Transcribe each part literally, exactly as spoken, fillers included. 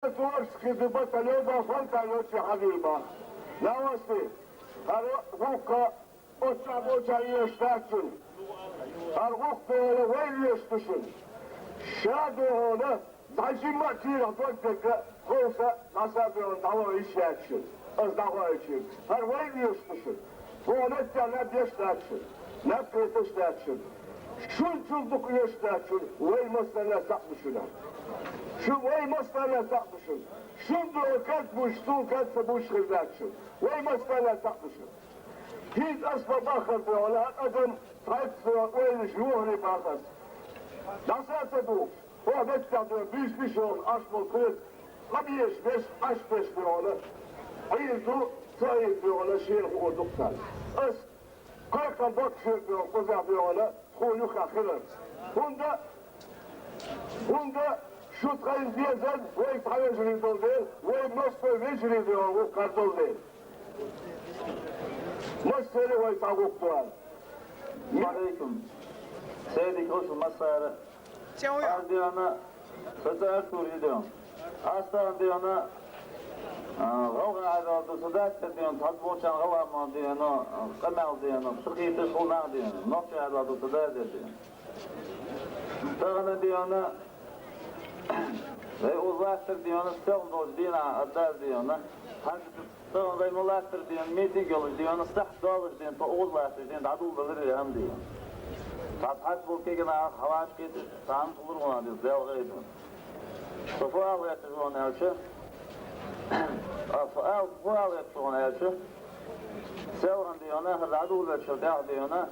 Творческий дебат алёба фанталёчи хьавирба. Наваси, хьара гукка, оча-оча еш дачун. Хьар гукка вай еш душун. Ша догона, зажима тира докка, хоса, маса догона, дава иш ячун. Аз дава ячун. Хьар вай еш душун. Гонатта на деш дачун. На петаш дачун. Шун чулдук еш дачун. Вай масала сакбушуна. Шу вай масала сакбушун. Шунду кат буш, су кат са буш хизачу. Вай масала сакушу. Хиз ас ба бахар бе, ала адам тайт бе, вай жугъри бахас. Дасата ду. О бетта бе, биш биш он, аш бо кыт. Абиеш беш, аш беш бе, ала. Айду, цаи бе, ала шер ху дуксан. Ас Квекъан бакъ шуьрбион кьузахбиона тхо юха хилар. ХӀунда, хӀунда шу тхайна дезар, вай тхьа вежарий долдер, вай массо вежарий дион ву кардолдер. Массери вай тхьа гукдуан. Алейкум. Седик ошу массара. Ардиана, саца Артур идион. Астан диана, а, гъалгъа адал ду садат дион, тадбочан гъалама диана, къамал диана, сахита шулна диана, нохча адал ду садат диана. Тагана диана, вай узластар диана, стелм дож дина, адал диана. Тагана вай муластар диана, митинг йолуш диана, сахь долуш диана, то узластар диана, дадул далар ям диана. Тадхат бул кегана, хаваш кет, тан тулур ван диана, зел гайдун. Суал гӀерташ вон аьлча, а, суал, суал гӀерташ вон аьлча, селгӀан диана, хӀара дӀадуллача дегӀ диана,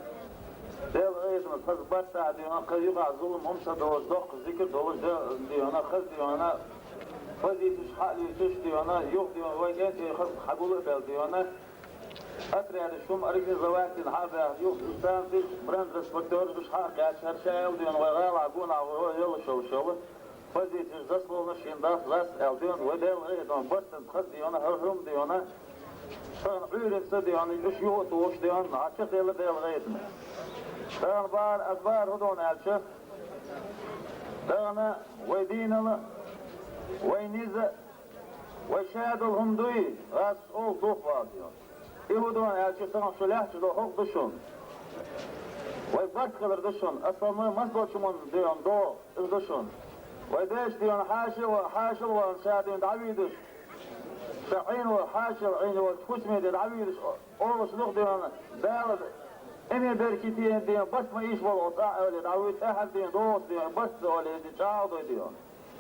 Дела гӀайзана, хаза баттахь диана, кхы юкъахь зулам хӀума ца долуш, доккха зикр долуш де-, диана, хаза диана, позицеш хьалуьйтуш диана, юха диана, вай кӀентий хаза хьагула а бел диана, отрядаш хӀума организовать дина хьа а баьхна, юха станцеш, бронетранспортёраш уьш хьа а кхаьчча, хӀара ша аьлла диана, вай гӀалахь гонахь вай йолуш йолуш йола. Позицеш заслона шен дас зас аьлла диона, вай Дела гӀайдон, бартан тхар диона, хӀара хӀума диона, тахана Ӏуьйран ца диона, уьш юха а тухуш диона, хьан чекхдела Дела гӀайдана. Тахана бара, ас бара хӀу дона аьлча, тахана вай дийнала, вай низа, вай шадал хӀума дуй, ас олу духвал диона. И хӀу ду аьлча, тахана шу лаьтташ долу хӀокху ду шуна. Вай барт хилар ду шуна, основной мас долчу ман дуьйна догӀу, иза ду шуна. Вай дайша дуьйна хьаша а ван, хьаша а ван, ша дуьйна дӀавуьйдуш, ша Ӏийна ван, хьаша а Ӏийна волчу хӀусаме де дӀавуьйдуш, олуш лух дуьйна, Дала эми беркате дуьйна, барт ма ийша болу оцу а оле, дӀавуьйду тӀаьхьара дуьйна, догӀу дуьйна, барт ца оле, иза чӀагӀдой дуьйна.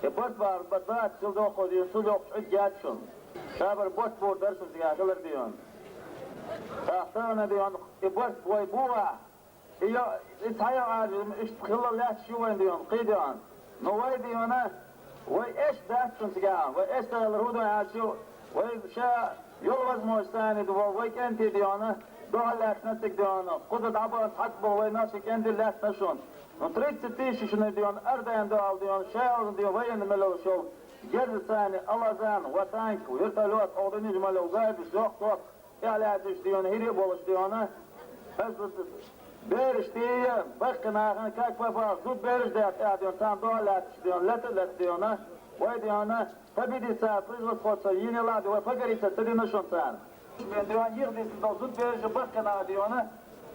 И барт бахьана бан дац, сил доккхо дийна, сул йоккхуш Ӏуьд гечшун. Шабар барт бур дара шун цигахь хилар дийна. Тахана дийна, и барт вай бу ахь. И йо-, и цхьа йо Ӏажа, иштта хилла лаьтташ ю вайн дийна, кхий дийна. Но вай дийна, вай эш дац шун цигахь, вай эш ца хилар хӀун ду аьлча, вай ша йолу возможность царна ду вай, вай кӀентий дийна, дуьхьал лаьцна цига дийна, кхуза дӀабахана цхьацца боху вай нохчий кӀентий лаьцна шун. Ну, тридцать тысяч шуна дийна, ардайна дуьхьал дийна, шайолна дийна, военный мел йолуш йолу, герза царна, алазан, ва танк, вертолет, оха диниж мел йолу гайбаш, йоккха ток, тӀехь лаьцнаш дийна, хӀире а болуш дийна. Аса бераш тӀе, баккхий нахана, как папа, зуд бераш дехьа тӀехь дийна, царна дуьхьал лаьцнаш дийна, лета а лета дийна, вай дийна, Победить цара, превзходство, йине лади, вай погориться ца дина шун царна. Бен диван йих дисна долу зудбераш баккхина а дивана,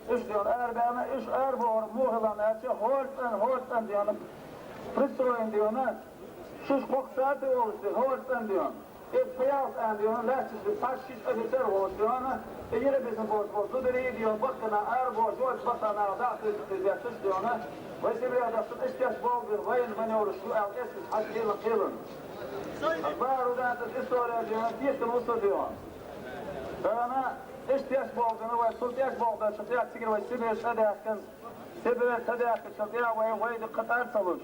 уьш дивана арабаьхна, уьш арабохура мухалан аьлча, хӀора цӀан, хӀора цӀан дивана, пристроен дивана, шуьш кхокху сати олуш ди, хӀора цӀан дивана. Эцу пхиалц ан дивана, лаьтташ ди, пхьаш шиш офицер волуш дивана, и йира бисна боцу болу зударий дивана, баккхина арабохуш, йоцу баккхина дӀа а кхуьйсу кхуьйсу детташ дивана, вай Сибре дасту иштеш боху бир военный маневраш ду аьлла, эцу хьаьж кхелан кхелан. Ас бахьара ву дац аса история дийна, тешкан ву со дийна. Тахана иштта теш боху дина вай, цул теш боху дан, шу тӀехь цигара вай Сибре ца даьхкина, Сибре ца даьхкича тӀехь вай, вай ди кхатар ца луш.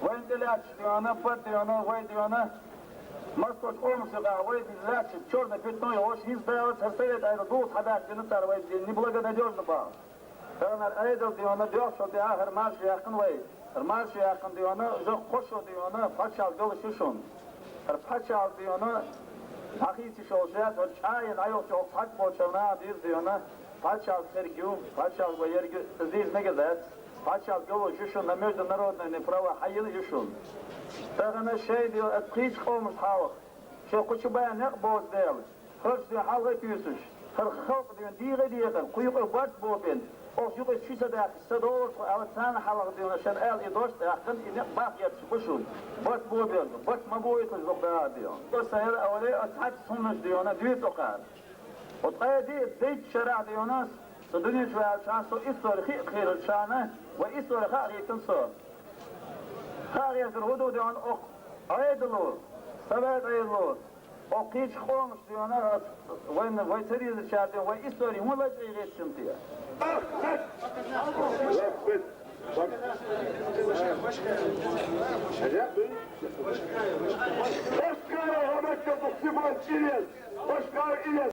Вайна тӀелаьтташ дийна, пад дийна, вай дийна, Москвачу къомаш юкъахь вай ди лаьтташ, чёрное пятно йолуш, хӀинца далаца хӀара совет айда духу хьабаьхкина цара вай ди, неблагонадёжно баху. Тахана Ӏедал дийна доьхучул тӀаьхьа хӀара марша яьккхина вай. ХӀара марша яьккхина дийна, жо кхо шо дийна, пачхьалкх долуш ю шуна. ХӀара пачхьалкх дийна, дӀахийца йиш йолуш яц, хӀара чӀайина дӀайолчу хӀокху цхьаьг кхочарна а дийр дийна, пачхьалкх херг ю, пачхьалкх вай ерг ю, иза дийца мегар дац. Пачхьалкх йолуш ю шуна, на международный права хьайина ю шуна. Тахан шоай дегӀа ат кхыча къомашта хьалха, шо кху чу баьнна некъ боацаш, хӀорш дегӀа хьалха туьйсуш, хӀара халкъ дегӀа дийгӀа дехар, кху юкъе барт бобен, оха юкъе чу ца дахкаш, ца догӀур тхо аьлла, царна хьалха дегӀа шоана аьлла, и дош тӀаккха, и некъ баккхеташ ба шуна. Барт бобелга, барт ма бойталаш дукха даха дегӀа. Оцу хӀара а вале, оцу хьаьта хӀуманаш дегӀа дуьйцу кхара. Оцу ткъе диъ, дейтта шарахь дегӀа, со дуьнен чу ваьлча, со истори хи а кхийрача, вай истори хаа хийтина со. Хаа хетар хӀун ду дегӀа, оха Ӏедало, Совет Ӏедало, оха кхыча къомашта дегӀа, вайна, вай ца дезачара дегӀа, вай истори хӀун лачкъа гӀертачунна тӀе. Башкара гӀо мегаш ду Степан Чирел! Башкара иле!